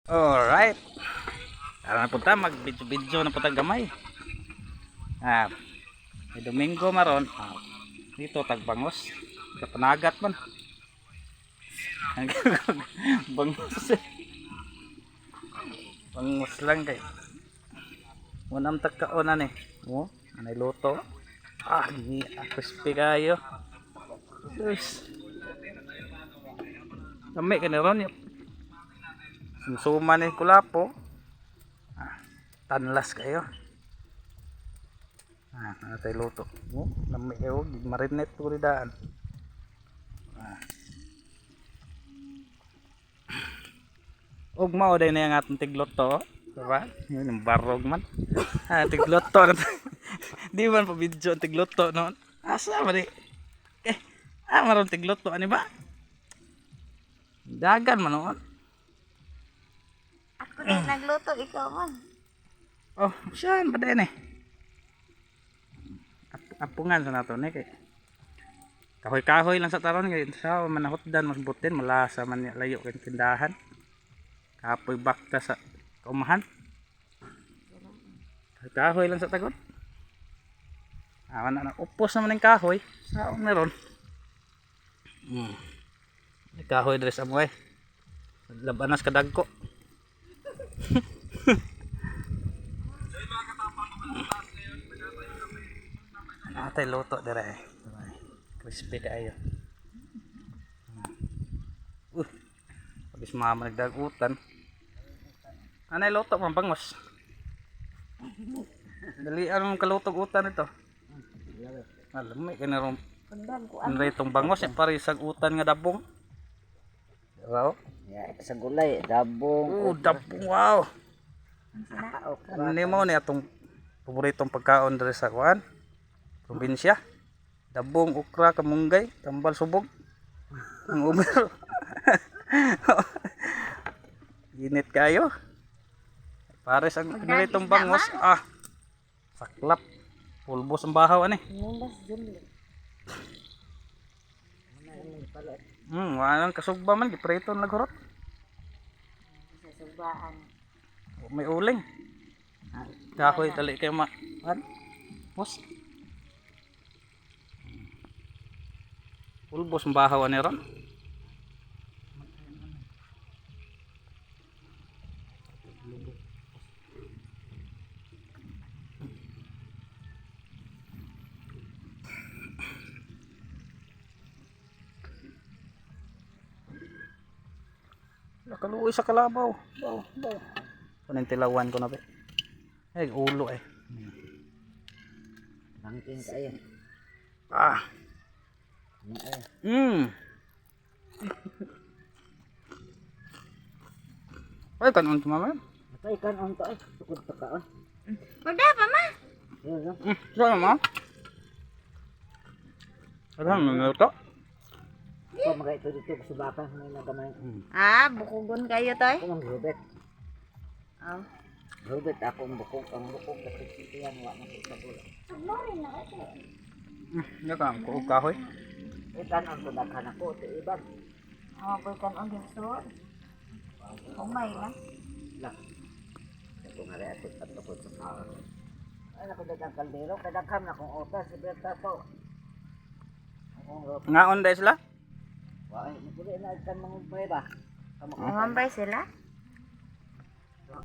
Alright. Tara na punta, mag-video-video na punta gamay. Ah, may Domingo maron. Ah, dito tagbangos. Kapanagat man. Bangos eh. Bangos lang kay. Unam tagkaonan eh. Oh, anay luto. Ah, ni crispy kayo. Yes. Lami ka ni ron. Sumsuma ni kulapo. Ah, tanlas kayo. Ah, ano tayo luto? Oh, lami kayo. Marinate ko rin daan. Ah. Ug mao day na yung atong tigloto. Diba? Yun, yung barog man. Ah, tigloto. Di man pa video ang tigloto noon. Asa man di? Eh, ah, maroon tigloto. Ano ba? Dagan man noon. Ako na nagluto, ikaw man. Oh, siyan pa din eh. Apungan sa nato ni kay. Kahoy-kahoy lang sa taron kay sa manahotdan mas butin malasa man niya layo kay tindahan. Kapoy bakta sa kaumahan. Kahoy lang sa tagot. Ah, na upos naman ang kahoy. Saong meron. May kahoy dress amoy. Labanas kadagko. Atay luto dire eh. Crispy kaayo. Pagis mama nagdagutan. Anay luto man bangos. Dali anong kalutog utan ito? Alam may kanarong Kundan ko. ang itong bangos eh parisag utan nga dabong. Raw. Ya, sa gulay, dabong. Oh, dabong wow. Ano nimo ni atong paboritong pagkaon diri sa kuan? Probinsya. Dabong, okra, kamunggay, tambal subog. Ang umero. Init kayo. Pares ang paboritong bangos. Ah. Saklap. Pulbos ang bahaw ani. Nilas juli. Walang kasugba man giprito ang laghurot. Sa subaan. May uling. Kahoy tali kayo ma. An? Pos. Pulbos ang bahaw ani ron. Nakaluoy sa kalabaw. Baw, baw. Kunin tilawan ko na be. Ay, ulo eh. Bangking kayo. Ah. Ay, kanon to mama. Atay kanon to ay, sukod pa kaon. Magda pa ma. Yun, no? Saan mama? Ano mo to? Ako mga ito dito subakan may nagamay. Ah, bukugon kayo toy. Ako ang Robert. Oh. Robert ako ang bukog kasi yan wa na sa gulay. Ya ka ko kahoy. Eh kanon to daghan ako ti ibang. Oh, boy kanon gisod. Umay na. Lah. Ako nga rin ato patukod sa kaon. Ay nako dagang kaldero kay daghan na akong otas si Berta to. Akong Robert. Ngaon dai sila? Wa ay mupuli na kan mga prueba. Kamo Umambay sila.